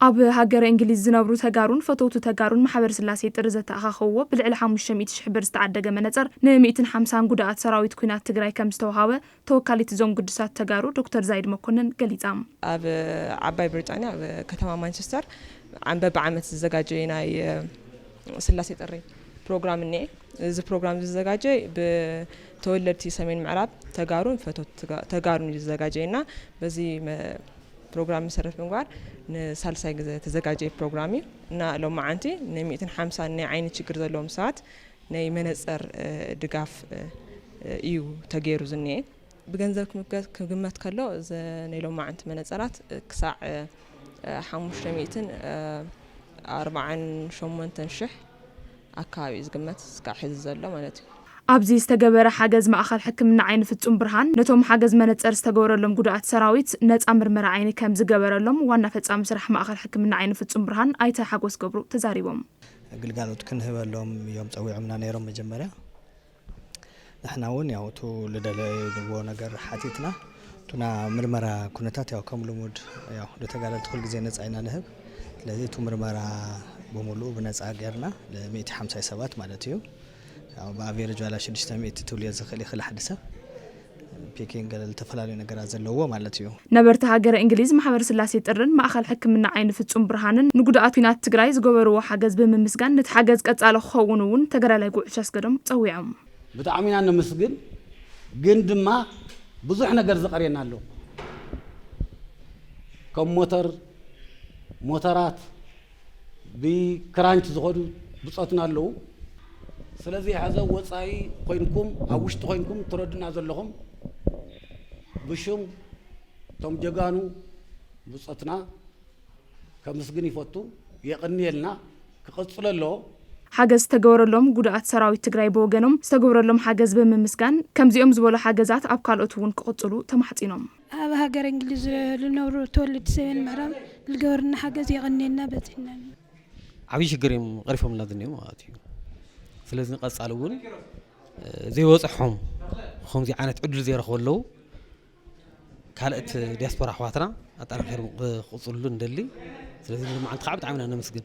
ኣብ ሃገረ እንግሊዝ ዝነብሩ ተጋሩን ፈተውቱ ተጋሩን ማሕበር ስላሴ ጥሪ ዘተኣኻኸብዎ ብልዕሊ ሓሙሽተ ሚእቲ ሽሕ ብር ዝተዓደገ መነጸር ን ሚእትን ሓምሳን ጉድኣት ሰራዊት ኲናት ትግራይ ከም ዝተውሃበ ተወካሊት እዞም ግዱሳት ተጋሩ ዶክተር ዛይድ መኮንን ገሊጻ። ኣብ ዓባይ ብሪጣንያ ኣብ ከተማ ማንቸስተር ዓም-፣ በብዓመት ዝዘጋጀየ ናይ ስላሴ ጥሪ ፕሮግራም እኒኤ። እዚ ፕሮግራም ዝዘጋጀ ብተወለድቲ ሰሜን ምዕራብ ተጋሩን ፈተውቲ ተጋ-፣ ተጋሩን እዩ ዝዘጋጀየ እና በዚ መ-፣ ፕሮግራም መሰረት ብምግባር ንሳልሳይ ግዜ ተዘጋጀየ ፕሮግራም እዩ እና ሎማዓንቲ ን ሚእትን ሓምሳን ናይ ዓይኒ ችግር ዘለዎም ሰባት ናይ መነፀር፣ እ፣ ድጋፍ፣ እ፣ እ፣ እዩ ተገይሩ ዝኒኤ። ብገንዘብ ክምገ-፣ ክግመት ከሎ፣ እዚ ናይ ሎማዓንቲ መነጸራት፣ እ፣ ክሳዕ፣ እ፣ እ፣ ሓሙሽተ ሚእትን፣ እ፣ ኣርባዓን ሸሞንተን ሽሕ ኣካባቢ እዩ ዝግመት፣ እስካዕ ሕዚ ዘሎ ማለት እዩ። ኣብዚ ዝተገበረ ሓገዝ ማእኸል ሕክምና ዓይኒ ፍጹም ብርሃን፣ ነቶም ሓገዝ መነጸር ዝተገበረሎም ጉዱኣት ሰራዊት ነጻ ምርመራ ዓይኒ ከም ዝገበረሎም ዋና ፈጻሚ ስራሕ ማእኸል ሕክምና ዓይኒ ፍጹም ብርሃን ኣይተ ሓጎስ ገብሩ ተዛሪቦም። ግልጋሎት ክንህበሎም እዮም ጸዊዖምና ነይሮም መጀመርያ። ንሕና እውን ያው እቱ ልደለይዎ ነገር ሓቲትና፣ እቱና ምርመራ ኩነታት ያው ከም ልሙድ ያው ንተጋደልቲ ኩል ግዜ ነጻ ኢና ንህብ። ስለዚ እቱ ምርመራ ብምሉኡ ብነጻ ጌርና ለ ሚእቲ ሓምሳ ሰባት ማለት እዩ። ያው ብኣቬሬጅ ዋላ ሽዱሽተ ሚእቲ ትብልዮ ዝኽእል ይኽእል ሓደ ሰብ ፒኪንግ ገለ ዝተፈላለዩ ነገራት ዘለዎ ማለት እዩ። ነበርቲ ሃገረ እንግሊዝ ማሕበር ስላሴ ጥርን ማእኸል ሕክምና ዓይኒ ፍጹም ብርሃንን ንጉድኣት ኲናት ትግራይ ዝገበርዎ ሓገዝ ብምምስጋን ነቲ ሓገዝ ቀጻሊ ክኸውን እውን ተጋዳላይ ጉዕሽ ኣስገዶም ጸዊዖም። ብጣዕሚ ኢና ነመስግን፣ ግን ድማ ብዙሕ ነገር ዝቐርየና ኣሎ። ከም ሞተር፣ ሞተራት፣ ብክራንች ዝኸዱ ብጾትና ኣለዉ። ስለዚ ሕዚ ወጻኢ ኮይንኩም ኣብ ውሽጢ ኮይንኩም ትረዱና ዘለኹም ብሽም እቶም ጀጋኑ ብጾትና ከምስግን ይፈቱ። የቐንየልና፣ ክቐጽሎ ኣለዎ። ሓገዝ ዝተገበረሎም ጉዱኣት ሰራዊት ትግራይ ብወገኖም ዝተገበረሎም ሓገዝ ብምምስጋን ከምዚኦም ዝበሉ ሓገዛት ኣብ ካልኦት እውን ክቕጽሉ ተማሕጺኖም። ኣብ ሃገር እንግሊዝ ልነብሩ ተወለድቲ ሰሜን ምዕራብ ልገበርና ሓገዝ የቐንየልና በጺሕና። ዓብዪ ሽግር እዮም ቀሪፎምልና ዝኒኦ ማለት እዩ። ስለዚ ንቐጻሊ እውን፣ እ፣ ዘይበጽሖም ከምዚ ዓይነት ዕድል ዘይረኽቡ ኣለዉ። ካልኦት ዲያስፖራ ኣሕዋትና ኣጠናኺሮም ክቕጽሉሉ ንደሊ። ስለዚ ንሎማዓንቲ ከዓ ብጣዕሚ ኢና ነመስግን።